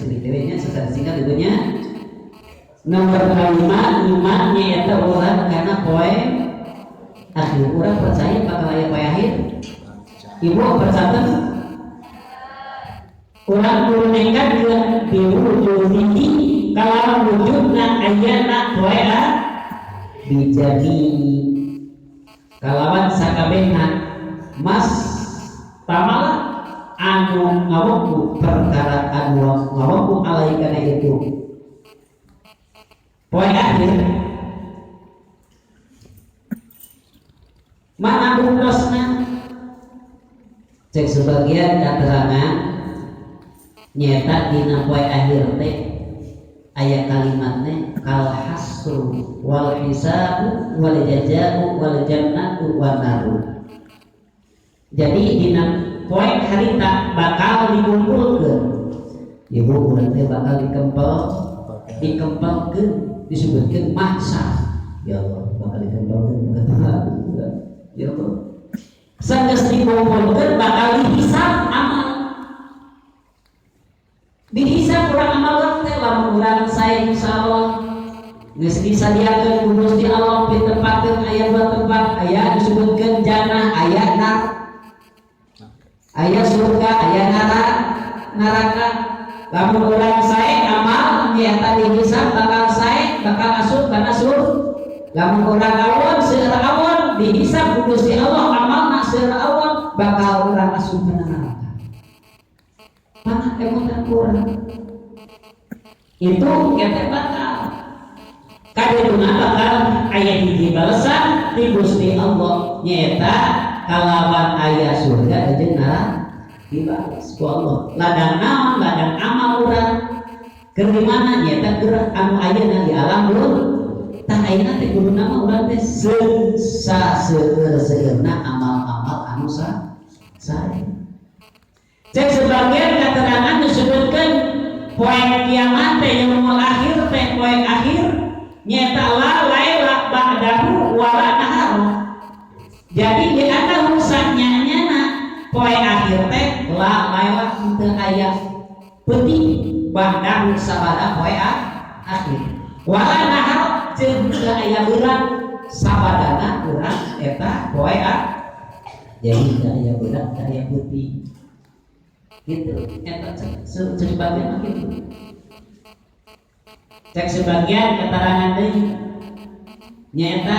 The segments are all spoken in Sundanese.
Nya secara singkat ibunya nomor kelima iman nyaeta urang karena poe akhir. Urang percaya bakal aya poe akhir. Ibu percaya urang kudu nekat biwujudihi kalawan wujudna ayana poe bijami kalawan sakabehna mas tamala anu ngawoku perkara anu ngawoku alai kana itu poe akhir. Mana buktosna? Cek sebagian keterangan nyata dina poe akhir teh aya kalimatnya kal hasru wal hisabu wal jazau wal jannatu wan naru. Jadi dina poe harita bakal dikumpulkeun. Ibu urang teh bakal dikempelkeun disebutkeun mahsyar. Ya Allah, bakal dikempelkeun. Ya Allah. Sanggeus dikumpulkeun bakal dihisab amal. Dihisab urang amal teh lamun urang sae insyaallah geus disadiakeun ku Gusti Allah pitempatkeun aya dua tempat, aya disebutkeun jannah, aya nar. Aya surga, aya neraka. Lamun urang sae amal nyaeta dihisab bakal sae, bakal asup kana surga. Lamun urang awon seueur awon dihisab ku Gusti Allah amalna seueur awon bakal urang asup kana neraka. Mana emutan urang? Itu kita bakal kadituna bakal aya hiji balesan ti Gusti Allah nyaeta kalawan aya surga jeung neraka dibales ku Allah. Ladang naon? Ladang amal urang. Keur di mana nyaeta keur anu ayeuna di alam dunya. Tah ayeuna teh kuduna mah urang teh seueur-seueurna amal-amal anu sae. Cek sebagian keterangan disebutkan poe kiamat teh yaumul akhir teh poe akhir nyaeta la laila ba'dahu wala nahar. Jadi di anahu sanyanyana poe akhir teh la laila teu aya peuting ba'dahu sabada poe akhir. Wala nahar jeung teu aya beurang sabadana urang eta poe akhir. Jadi teu aya beurang teu aya peuting. Gitu eta sebagian mah gitu. Cek sebagian keterangan deui nyaeta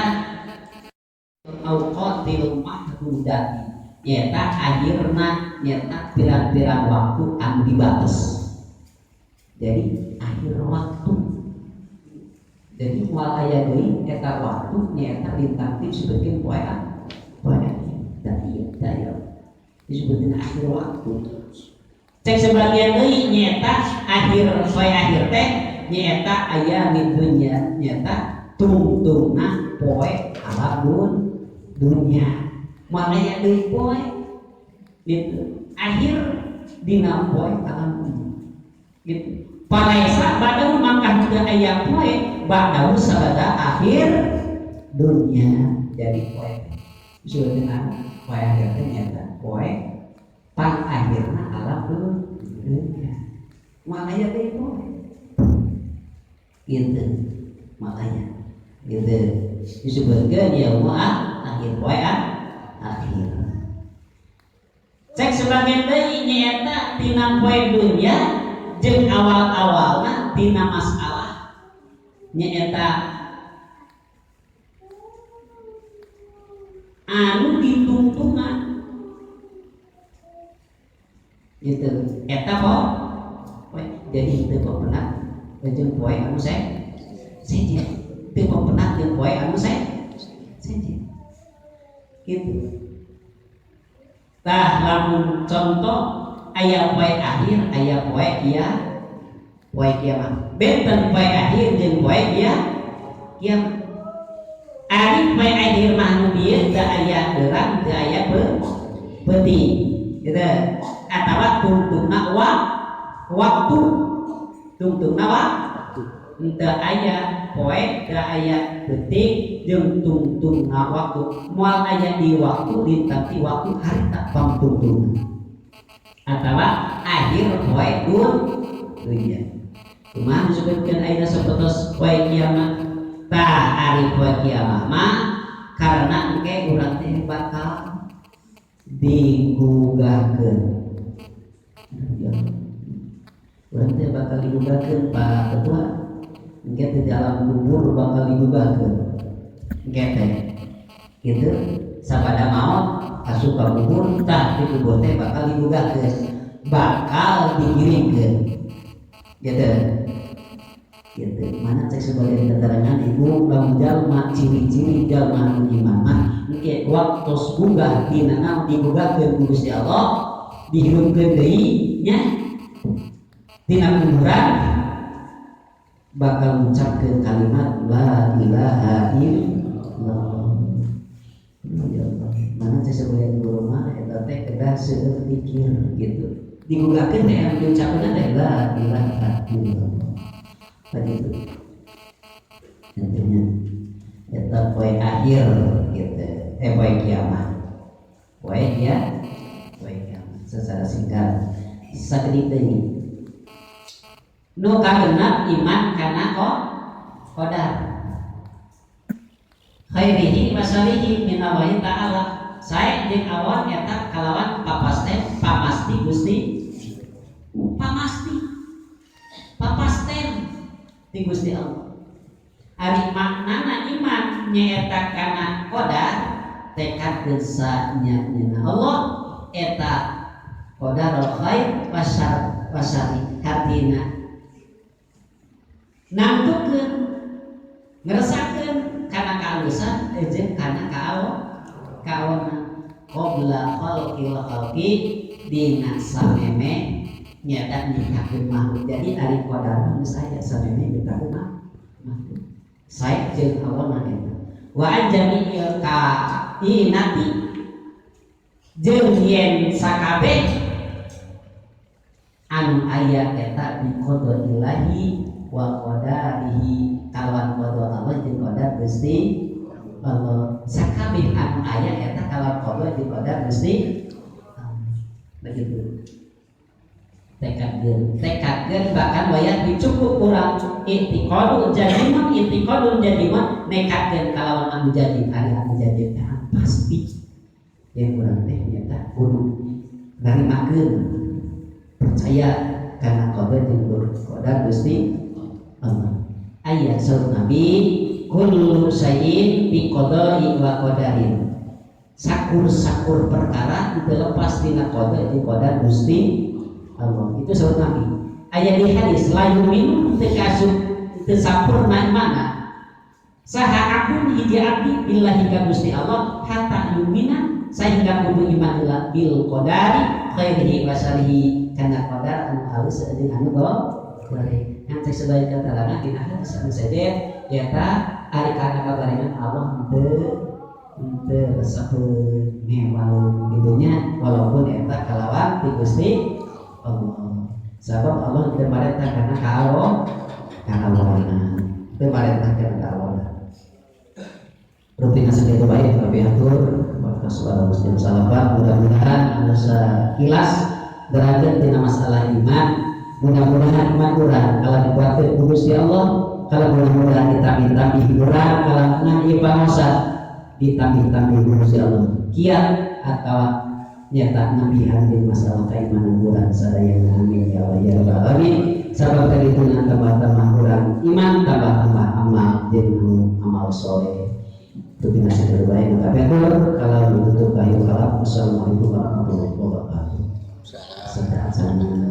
auqatil mahdudati nyaeta akhirna nyaeta pirang-pirang waktu anu dibatas. Jadi akhir waktu. Jadi moal aya deui eta waktu nyaeta lintang disebutkeun poe poe akhir. Da ieu da ieu disebutkeun akhir waktu. Cek sebagian deui nyaeta akhir poe akhir teh nyaeta aya dunya nyaeta tungtungna poe alam dunya. Moal aya deui poe gitu. Akhir dina poe alam dunya. Gitu. Palaisa badahu mangkah juga aya poe badahu sabada akhir dunya. Jadi poe disebut dengan poe akhir teh nyaeta poe pang akhirna alam dunya. Moal aya deui poe. Gitu. Makanya gitu disebutkeun yaumul akhir poe akhir. Cek sebagian deui nyaeta tina poe dunya jeung awal-awalna tina masalah nyaeta anu ditungtungan gitu eta poe. Jadi teu pernah jeung poe anu sejen teu pernah jeung poe anu sejen gitu. Tah lamun contoh aya poe akhir aya poe kia poe kiamat benten poe akhir jeung poe kia kiamat. Ari poe akhir mah nu bieu teu aya beurang teu aya peuting gitu atawa tungtungna waktu tungtungna waktu teu aya poe teu aya peuting jeung tungtungna waktu moal aya di waktu lintang di waktu harita pangtungtungna atawa akhir poe Dunya. Kumaha disebutkeun ayeuna sapertos poe kiamat? Tah, ari poe kiamat mah karena engke urang teh bakal digugahkeun. Urang teh bakal digugahkeun, Pak Ketua. Engke teh di alam kubur bakal digugahkeun. Engke teh gitu, sabada maot asup ka kubur, tah di kubur teh bakal digugahkeun, bakal digiringkeun gitu gitu. Mana cek sebagian keterangan ibu, lamun jalma, ciri-ciri jalma anu iman mah engke waktos gugah dina naon, digugahkeun ku Gusti Allah, dihirupkeun deui nya tina kuburan, bakal ngucapkeun kalimat la ilaha illallah. Ya Allah, mana cek sebagian guru mah eta teh kedah seueur pikir gitu. Digugahkeun teh anu diucapkeun teh la ilaha illallah. Begitu. Intinya eta poe akhir gitu. Poe kiamat. Poe ya, poe kiamat secara singkat. Sakedik deui. Nu kagenep, iman kana kok qadar. Khairihi wa syarrihi minallahi ta'ala. Sae jeung awon eta kalawan papasten, pamasti Gusti, pamasti, papasten ti Gusti Allah. Ari maknana iman nyaeta kana qadar, tekadkeun sanya Allah eta qadarul khair wasyar wasyari, hartina nangtukeun, ngeresakeun kana kaalusan jeung kana kaawonan qabla khalqil khalqi, dina sameme nyata nyiptakeun makhluk. Jadi ari qadar mah geus aya sameme nyiptakeun makhluk, sae jeung awonna eta. Wa an jami'il kainati, jeung yen sakabeh anu aya eta bi qadarillahi wa qadarihi, kalawan qada Allah jeung qadar Gusti Allah. Sakabeh anu aya eta kalawan qada jeung qadar Gusti Allah. Begitu tekadkeun, tekadkeun bahkan wayah dicukup kurang i'tiqadu jazimun, i'tiqadun jazimun, nekadkeun kalawan anu jazim. Ari anu jazim teh pasti yang kurang teh nyata kudu narimakeun, percaya kana qada jeung qadar Gusti Allah. Aya saur Nabi, kullu syai'in bi qada'i wa qadarin, sakur-sakur perkara itu lepas tina qada jeung qadar Gusti Allah. Itu saur Nabi. Aya di hadis, la yu'minu, teu kasup, teu sampurna imana saha abdun, hiji abdi, billahi ka Gusti Allah, hatta yu'mina, sehingga kudu iman bil qadari khairihi wa syarrihi, kana qadar anu halus jeung anu goreng. Yang cek sebagai keterangan dina hadis anu sejen nyata ari kana kabarengan Allah henteu henteu resepeun ngewal gitunya, walaupun eta kalawan ti Gusti Allah, sabab Allah teu marentah kana kaawonan, teu marentah kana kaawonan. Rutina sakitu bae tapi atur waktu suara muslim salapan. Mudah-mudahan anu sakilas derajat tina masalah iman, mudah-mudahan iman urang kalau dikuatkeun ku Gusti Allah, kalau mudah-mudahan ditambih-tambih urang, kalau ngan ieu pangosa ditambih-tambih ku Gusti Allah kiat atau nyata nambihan di masalah keimanan urang sadayana. Amin ya Allah ya rabbal alamin. Sabab kadituna tambah-tambah urang iman, tambah-tambah amal jeung amal soleh. Itu sakitu bae maka kalau ditutup kayu kalam. Assalamualaikum warahmatullahi wabarakatuh. Sana.